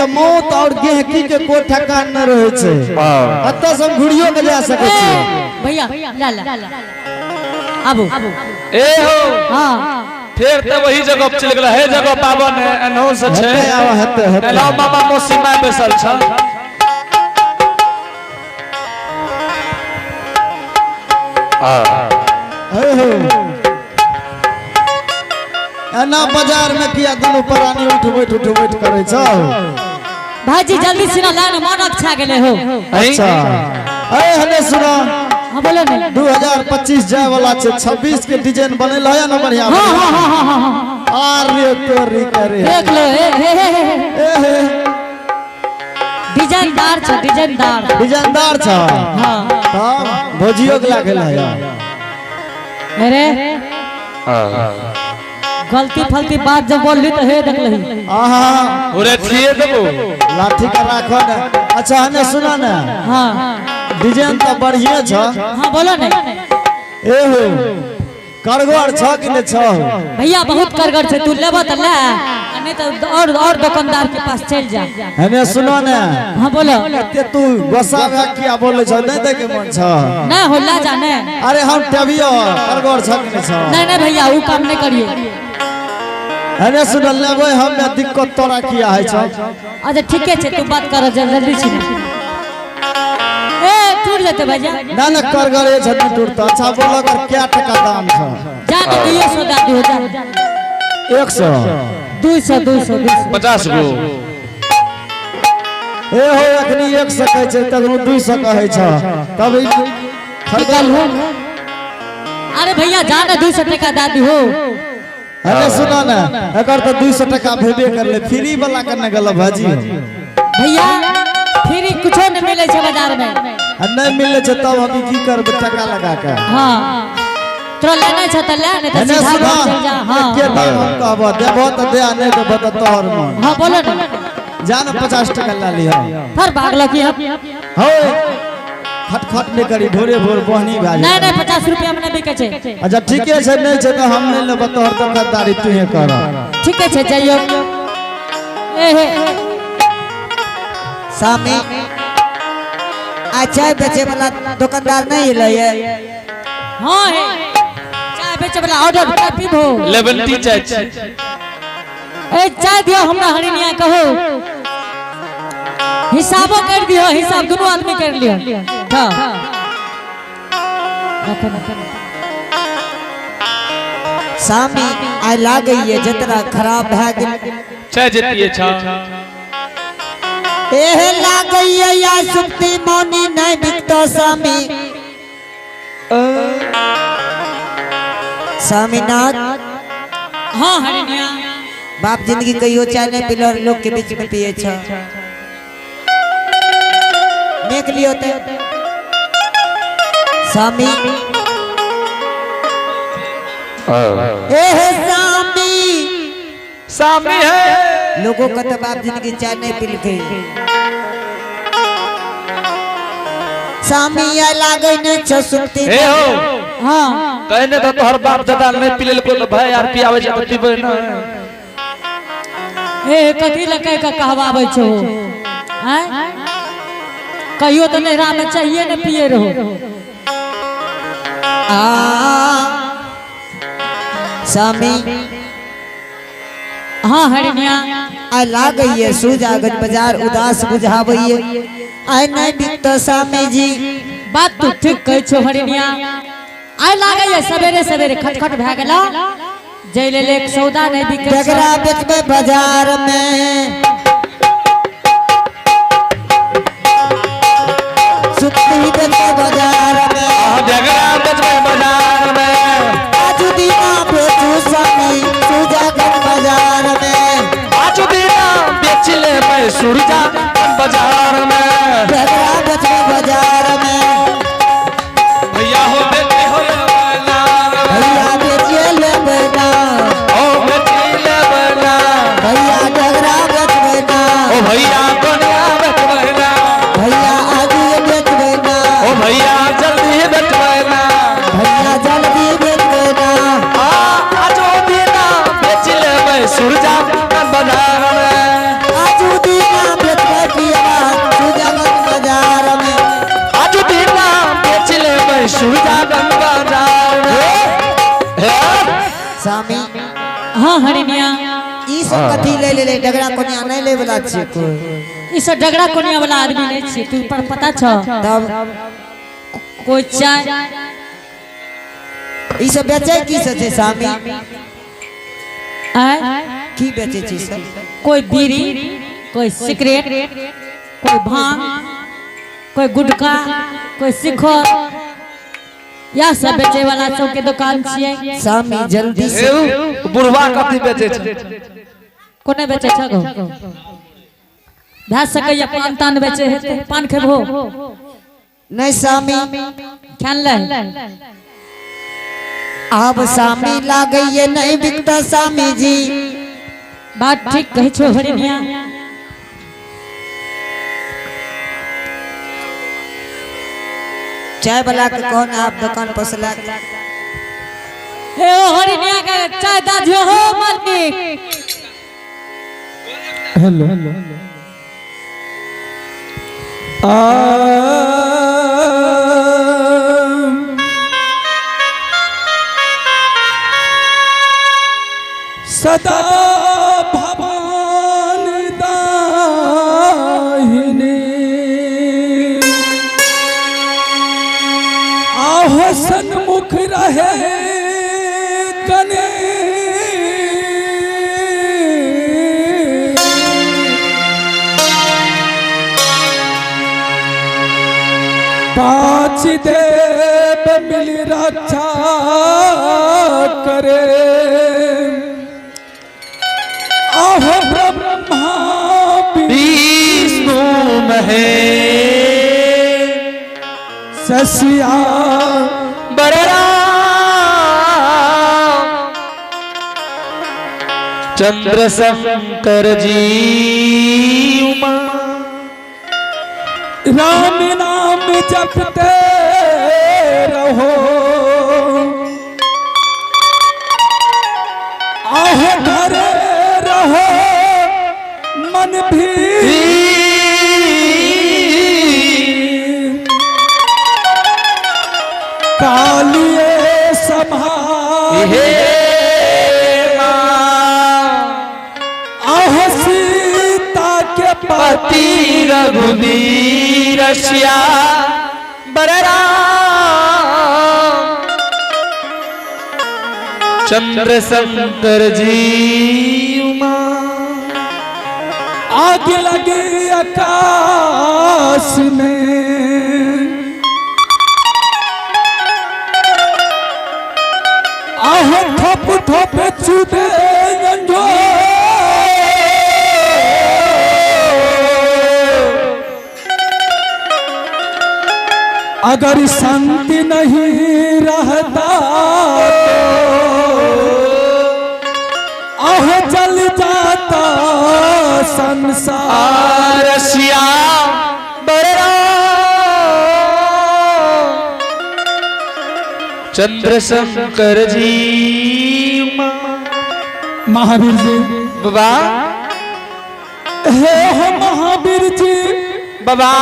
दियो, मौत और गेहकी के कोई ठेकान न रहे छै। एतऽ से हम घुरियो के जा सकै छी। भैया, ला ला, आबू। ए हो। हाँ। फिर तो वही जगह पर चल गेल हे, जगह पावन है, एनहो से छै। हेतै, आब हेतै, हेतै। एना मामा मौसी माय बैसल छ। हे हो, एना बाजार में किया दुनू प्राणी उठ बैठ उठ बैठ करै छौ? भाईजी, जल्दी सिना ला ना, मन अच्छा गेले हो। अच्छा, अरे हने सुना। हाँ, बोलो ने। 2025 जाय वाला छै, 26 के डिजाइन बनल है ना बढ़िया? हाँ हाँ हाँ हाँ हाँ हाँ। अरे तोरी करे। देख लो, ए हे हे हे। ए हे। डिजाइनदार छ, डिजाइनदार। डिजाइनदार छ। हाँ। तब भोजियो के लागल है। अरे, गलती फलती बात जब बोल ली तो हे देख लही। आहा। पूरे थिए देबो। लाठी का राखो ने। अच्छा, हने सुना ने। हाँ। डिजाइन तो बढ़िया छ। हाँ, बोलो ने। ए हो, करगर छ कि नहीं छ? भैया, बहुत करगर छै, तू लेबो त ले, आ नहीं तो और दुकानदार के पास चल जा। हने सुनो ने। हाँ, बोलो। एते तू गुस्सा भए किया बोले छ? नहीं दे के मन छ? नहीं हो, ला जा ने। अरे, हम टेबियो, करगर छ कि नहीं छ? नहीं नहीं भैया, वो काम नहीं करिए। हने सुन, लेबै हम ने, दिक्कत तोरा किया है छ? अच्छा, ठीक है, तू बात कर, जल्दी छी। ए, टूट जाते भैया। ना ना, करगर ये छ, नहीं टूटता। अच्छा, बोलो कर क्या टका दाम छ? जा ने, 200 दे दियो, जा। 100? 200, 200, 200। 50 गो। ए हो, अखनी 100 कहै छै, तखनो 200 कहै छ, तब ई निकाल हो। अरे भैया, जा ने, 200 टका दे दियो। अरे सुनो ने, एकर तो 200 टका भेबे करले, फ्री वाला करने गेल भाजी हम। भैया, फ्री कुछो नहीं मिले छै बाजार में। आ नहीं मिले छै तब हम ई की करबै टका लगा के? हाँ, तोरा लेना छै त ले, नहीं तो एने सीधा सुनो। घर चल जा। हाँ। एके दाम हम कहबो, देबो तऽ दे, आ नहीं देबो तऽ तोहर मन। हाँ, बोलो ने। जा ने, 50 टका ला लिह। फिर भागल की हम। हो, खटखट नहीं करी, भोरे भोर बहनी भए नहीं। जाए। नहीं, 50 रुपया में नहीं बिके छै। अच्छा, ठीके छै, नहीं छै तऽ हम नहीं लेबो, तोहर दुकानदारी तूहे कर। ठीक है, जाइयो। ए हे। सामी, आ चाय बेचे वाला दुकानदार नहीं एलै ये? हाँ हे, चाय बेचे वाला ऑर्डर, चाय पीबो? लेमन टी चाय। ए, चाय दियो हमरा। हरिनिया कहो, हिसाबो कर दियो, हिसाब दोनों आदमी कर लियो। हाँ, रखो ना। सामी, आइ लागैये जतरा खराब भए गेल। चाय जतिए छा। एह, लागैये या सुप्ती मौनी नहीं बिकतो सामी। स्वामीनाथ। हाँ हरिनिया। बाप जिंदगी कहियो चाय नहीं पीलो, लोग के बीच में पिए छ। देख लियो ते स्वामी। एह स्वामी। सामने है। लोगों का तो बाप जिंदगी चाय नहीं पिल गई। स्वामी, आइ लागै नहीं छो सुप्ती। हे हो। हाँ। कहने तो तोहर बाप दादा नहीं पिले को तो भाई यार पियावे छै तो पीबै ना। ए, कथी लए कह के कहवाबै छो? हैं, कहियो तो नैहरा में चाहिए ने पिए रहो। आ स्वामी। हाँ हरिनिया। आइ लागैये सूजागंज बाजार उदास बुझाबैये, आइ नहीं बिकतो स्वामी जी। बात तू ठीक कहै छो हरिनिया। आइ लागैये सवेरे सवेरे खटखट भए गेला, जै लेल एक सौदा नहीं बिकै छै। डगरा बेचबै बाजार में, सुप्ती बेचबै बाजार में। झगड़ा बेचबै बाजार में। आजू दीना बेचू स्वामी सूजागंज बाजार में। आजू दीना बेच लेबै सुरजा बाजार में। डगरा बेचबै बाजार में। भैया हो, बेटी हो लेबै भैया, बेचिए लेबै ना। ओ, बेटी लेबै ना। भैया, डगरा बेचबै ना। ओ भैया, कोनिया बेचबै ना। भैया, आजू बेचबै ना। ओ भैया, जल्दी बेचबै ना। भैया, जल्दी बेचबै ना। आ आजू दीना बेच लेबै सुरजा बाजार में। आजू दीना। हाँ हरिनिया। ई सब कथी ले ले ले? डगरा कोनिया नहीं ले वाला छियै कोई। ई सब डगरा कोनिया वाला आदमी नहीं छियै तू पर, पता छ? तब? कोई चाय। ई सब बेचै की सब छै सामी? आय? की बेचै छै सब? कोई बीड़ी, कोई सिगरेट, कोई भांग, कोई गुटखा, कोई शिखर, या सब बेचे वाला सबके दुकान छियै। सामी, जल्दी से। बुढ़वा कथी बेचै छै? कोने बेचे छ गो? भए सकैया पान तान बेचे हेतै। पान खेबहो? नहीं सामी। खान ले। आब सामी लागैये नहीं बिकता सामी जी। बात ठीक कहै छो हरिनिया। चाय वाला के कौन आप दुकान पर से ला। ए ओ हरिनिया के चाय दा दियो हो मालिक। हेलो आ। सदा भवान दाहिने आहो सन्मुख रहे कने, पाँच देव मिल रक्षा करे, आहो ब्रह्मा विष्णु महेश ससिया बलराम चंद्रशंकर जी उमा। राम नाम जपते रहो, आहो घरे रहो मन भी, कालिए संभाल हे माँ आहो सीता के पति पति रघुवीर सिया बलराम चंद्रशंकर जी उमा। आग लगी आकाश में, आहो ठप ठप चुबे गंजो, अगर संत नहीं रहता तो आहो जल जाता संसार। रसिया बलराम चंद्रशंकर जी उमा। महावीर जी। बाबा। हे हो महावीर जी। बाबा।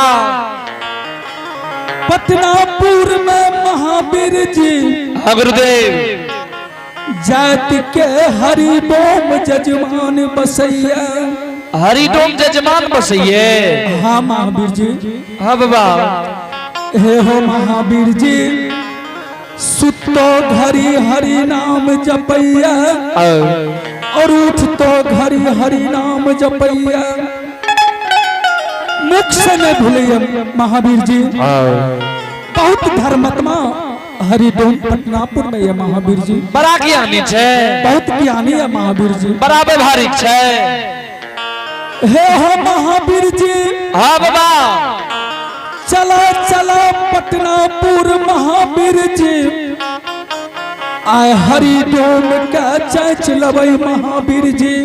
पटनापुर में महावीर जी। हाँ गुरुदेव। जात के हरिओम जजमान बसैया। हरिडोम जजमान बसैये। हाँ महावीर जी। हाँ बाबा। हे हो महावीर जी, सुतो घरी हरि नाम जपैया और उठ तो घरी हरि नाम जपैया, मुख से न भूलिए महावीर जी। बहुत धर्मात्मा हरिडोम पटनापुर में ये महावीर जी। बड़ा ज्ञानी छे। बहुत ज्ञानी है महावीर जी। बड़ा व्यवहारिक छे। हे हो महावीर जी। हाँ बाबा। चला चला पटनापुर महावीर जी, आय हरिडोम के चैच लबई महावीर जी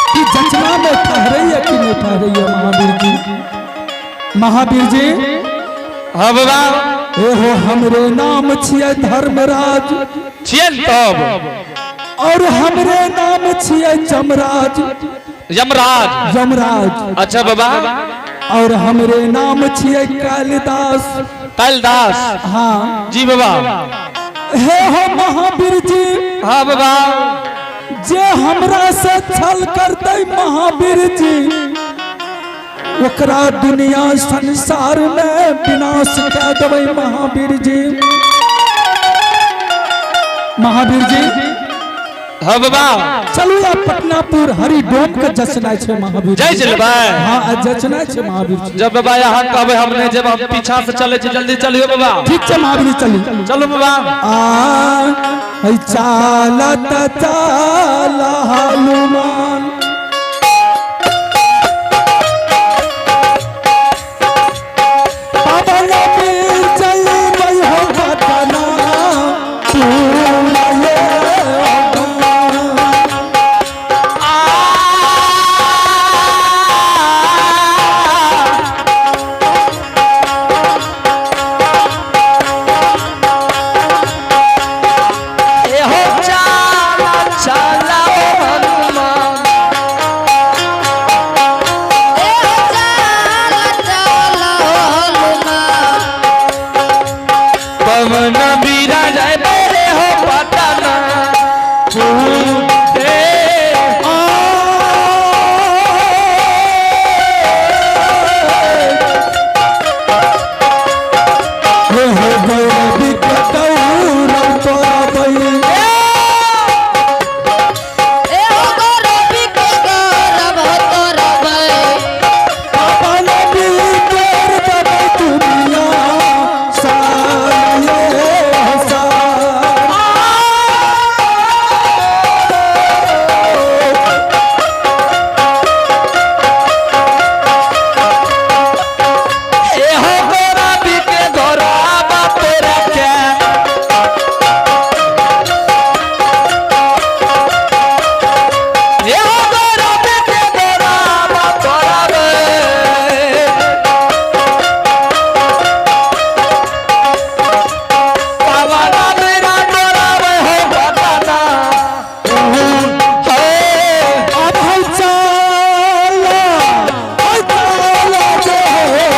कि जचना में ठहरैया कि नहीं ठहरैया महावीर जी? महावीर जी। हाँ बाबा। हे हो हमरे नाम छियै धर्मराज। छियन तब। और हमरे नाम छियै जमराज। यमराज। यमराज। अच्छा बाबा। और हमरे नाम छियै कालिदास। कालिदास। हाँ। जी बाबा। हे हो महावीर जी। हाँ बाबा। जे हमरा से छल करते महावीर जी, ओकरा दुनिया संसार में विनाश कह देबै महावीर जी। महावीर जी। हाँ बाबा। चलू आ पटनापुर हरिडोम के जचनाइ छै महावीर जय जी। चलबै। हाँ, आ जचनाइ छै महावीर जी। जब बाबा यहाँ कहबै हम नहीं जब, हम पीछा से चले छी। जल्दी चलियो बाबा। ठीक छै महावीर जी, चलू। चलू बाबा। आ है चालत चाल हनुमान, पवन वीर जइबै हो पटना पूरा ये। ए हो चाला चाला ओ हनुमान। पवन बीरा जाय रे हो पटना पूरे। हे हो गौरवी गौरव तोरबै। पवन वीर तोर देबै दुनिया सारे सार। ए हो गौरवी के गौरव तोरा के। ए हो गौरवी के गौरव तोरा रे। पवन बीरा तोरा हो पटना हे। अब है चाला, है चाला जे हो।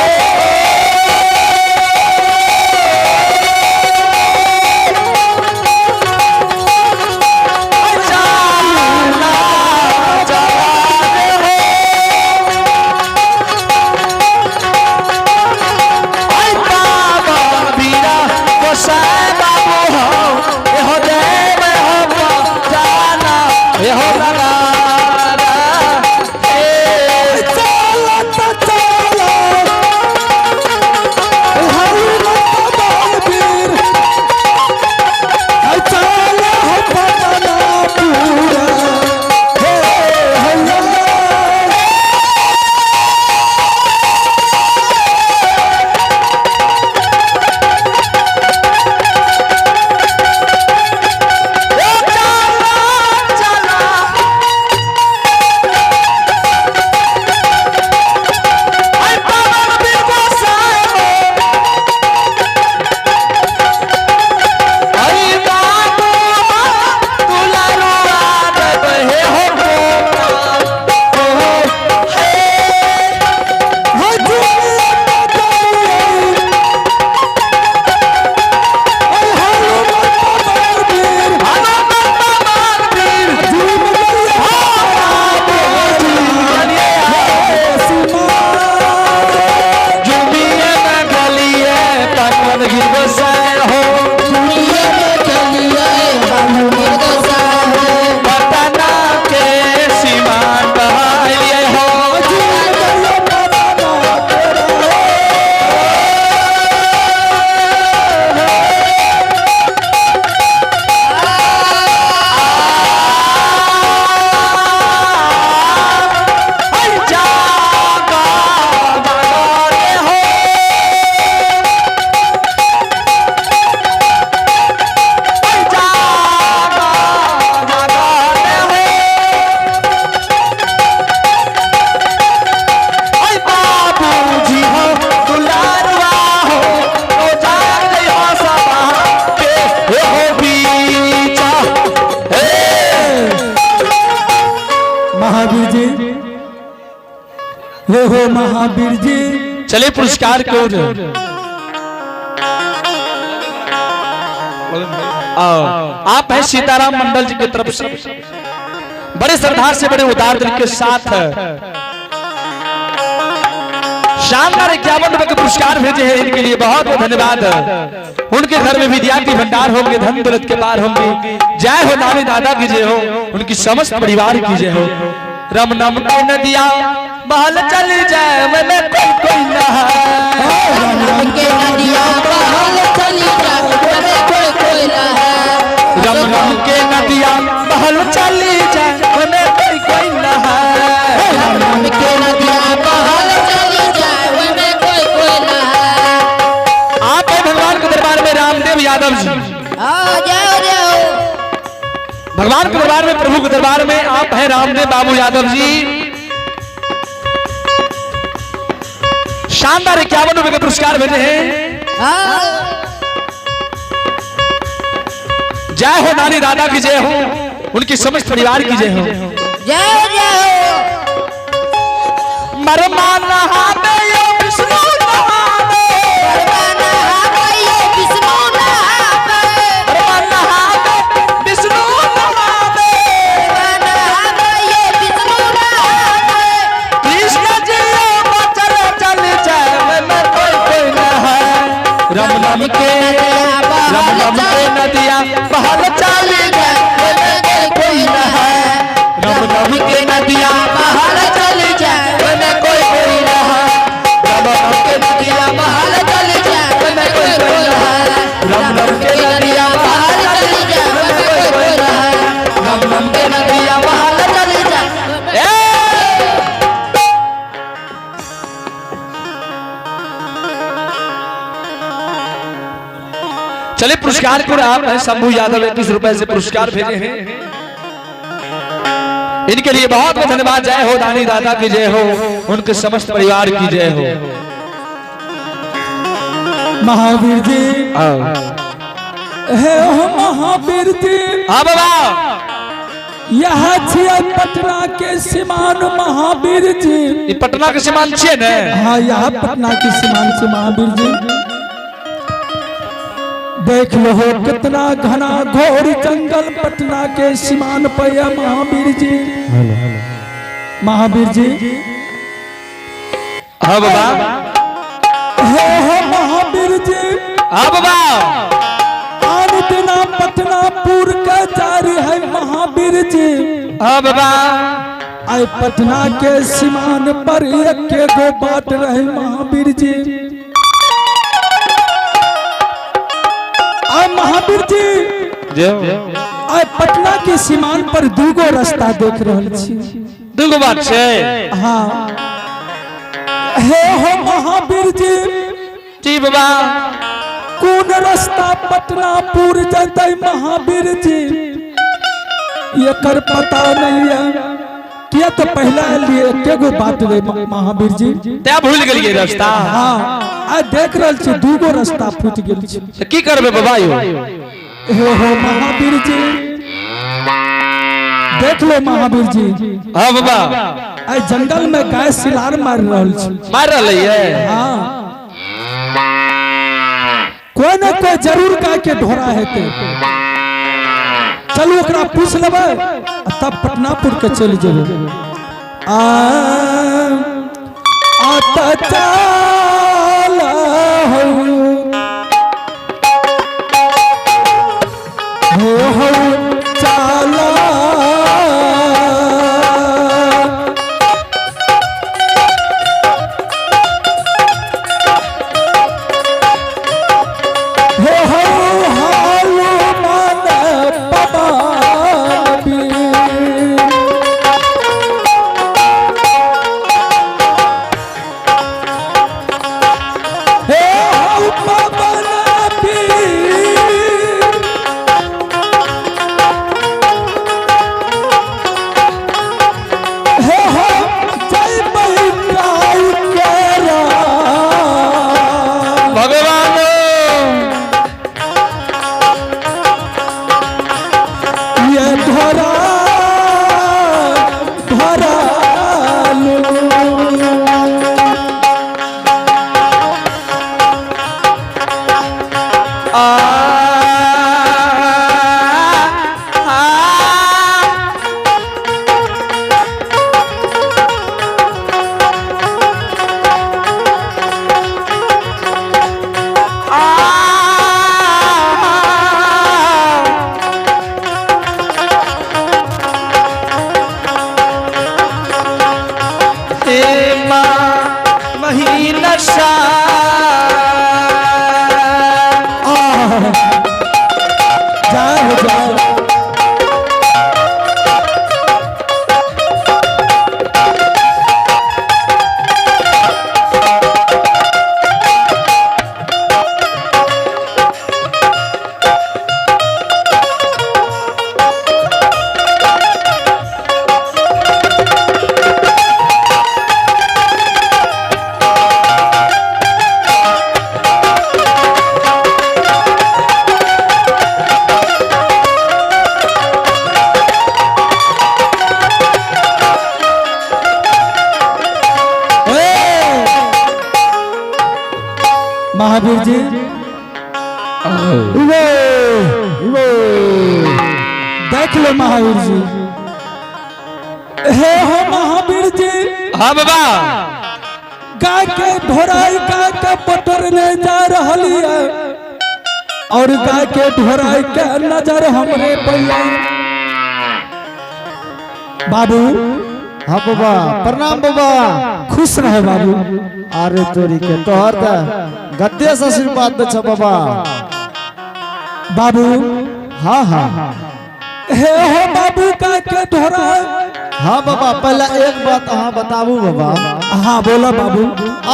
चाला त चाला, हनुमत बलबीर। है चाला हो पटना पूरा, हे हैया। पटना के सीमान बहालिए हो। महावीर जी, हे हो महावीर जी। चलिए पुरस्कार को आओ, आप है सीताराम मंडल जी की तरफ से। बड़े श्रद्धा से बड़े उदार दिल के साथ शानदार 51 रुपए के पुरस्कार भेजे हैं, इनके लिए बहुत बहुत धन्यवाद। उनके घर में विद्या के भंडार होंगे, धन दौलत के पार होंगे। जय हो नानी दादा की जय हो, उनकी समस्त परिवार की जय हो। रम नम के नदिया बहल चल जाए मन कोई कोई नहा। के नदिया बहल चली जाए मने कोई कोई ना है। रम रम के नदिया बहल चली जाए मन कोई कोई नहा। राम के नदिया बहल चली जाए मने कोई कोई ना है। आप है भगवान के दरबार में रामदेव यादव जी। हाँ, जय हो जय हो। भगवान के दरबार में, प्रभु के दरबार में आप हैं रामदेव बाबू यादव जी। शानदार 51 रुपए के पुरस्कार भेजे हैं। हाँ, जय हो नानी दादा की जय हो, उनकी समस्त परिवार की जय हो। जय हो जय हो। मरमा नहावे यो विष्णु नहावे। मरमा नहावे यो विष्णु नहावे। मरमा नहावे विष्णु नहावे। मरमा नहावे यो विष्णु नहावे। कृष्ण जी बचल चल जाए मैं कोई कोई नहाए। रम रम के, रम रम के नदिया बहल चली जाए मैं कोई कोई नहाए। रम रम के नदिया बहल चली जाए मैं कोई कोई नहाए। रम रम के नदिया बहल चली जाए मैं कोई कोई नहाए। रम रम के नदिया बहल चली जाए मैं कोई कोई नहाए। रम रम के नदिया बहल चली जाए। ए! चलिए पुरस्कार को आप हैं शंभू यादव 21 रुपए से पुरस्कार भेजे हैं, इनके लिए बहुत बहुत धन्यवाद। जय हो दानी दादा की जय हो, उनके समस्त परिवार की जय हो। महावीर जी, हे हो महावीर जी। हाँ बाबा। यह छियै पटना के सीमान महावीर जी। ई पटना के सीमान छियै ने? हाँ, यह पटना के सीमान से महावीर जी। देख लो हो कितना घना घोर जंगल पटना के सीमान पर है महावीर जी, महावीर जी। हाँ बाबा। हे हो महावीर जी। हाँ बाबा। आन दिना पटनापुर के जारी है महावीर जी। हाँ बाबा। आई पटना के सीमान पर एक गो बाट रहे महावीर जी। आय महावीर जी, आय पटना के सीमान पर दूगो रास्ता देख रहल छी। दूगो बात छै? हाँ, हे हो महावीर जी। जी बाबा। कोन रास्ता पटनापुर जतै महावीर जी, एकर पता नहीं है। किया तो पहला लिए एके गो बात रे महावीर जी। तैं भूल गेलियै रास्ता? हाँ, आ देख रहल छी दूगो रास्ता फूट गेल छै। तऽ की करबै बाबा यौ? हे हो महावीर जी, देख लो महावीर जी। हाँ बाबा। आई जंगल में गाय सिलार मार रहल छै। मार रहलै ये? हाँ, कोई न कोई जरूर गाय के ढोरा हेतै। चलू ओकरा पूछ लेबै आ तब पटनापुर के चलि जेबै। आ आ तऽ चल हो हो हो चल। हो हो हनुमान पवन वीर। नक्शा। आह, जाए हो जाए। ए! महावीर जी, इवे इवे देख लो महावीर जी। हे हो महावीर जी। हाँ बाबा। गाय के ढोराई गाय के बटोरने जा रही है और गाय के ढोराई के नजर हमरे पैया बाबू। हाँ बाबा, प्रणाम बाबा। खुश रहे बाबू। अरे तोरी के तोहर त गद्दे से आशीर्वाद दे छ बाबा। बाबू। हाँ हाँ। हे हो बाबू, गाय के ढोराई। हाँ बाबा, पहले एक बात अहाँ बताबू बाबा। हाँ, बोला बाबू।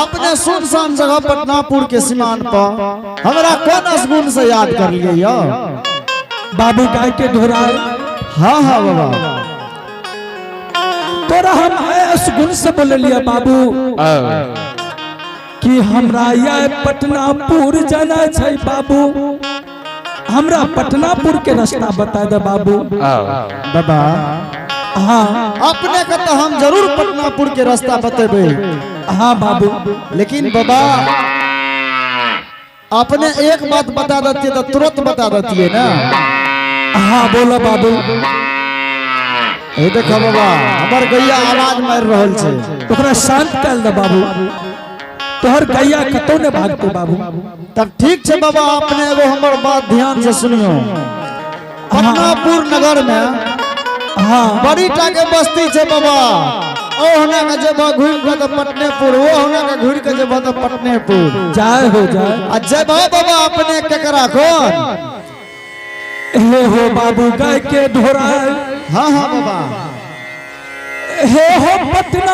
अपने सुनसान जगह पटनापुर के सीमान पर हमरा कौन असगुन से याद कर लिए यो? बाबू, गाय के ढोराई। हाँ हाँ बाबा। तोरा हम ऐस गुण से बोल लिया बाबू कि हमरा यह पटनापुर जाना छै बाबू, हमरा पटनापुर के रास्ता बता दे बाबू। बाबा। हाँ। अपने के तो हम जरूर पटनापुर के रास्ता बतेबे। हाँ बाबू। लेकिन बाबा, अपने एक बात बता देती तो तुरंत बता देती है ना। हाँ, बोलो बाबू। हे देखो बाबा, हमर गैया आवाज मार रहल छै। ओकरा शांत कर दे बाबू, तोहर गैया कतौ ने भागते बाबू। तब ठीक छै बाबा, अपने एगो हमर बात ध्यान से सुनियो। पटनापुर नगर में बड़ी टा के बस्ती छै बाबा। ओहना के जेबह घूमि के तऽ पटनेपुर, ओहना के घूरि के जेबह तऽ पटनेपुर। जाय हो जाय। आ जेबह बाबा अपने केकरा कोन? हे हो बाबू, गाय के ढोराई। हाँ हाँ बाबा। हे हो पटना।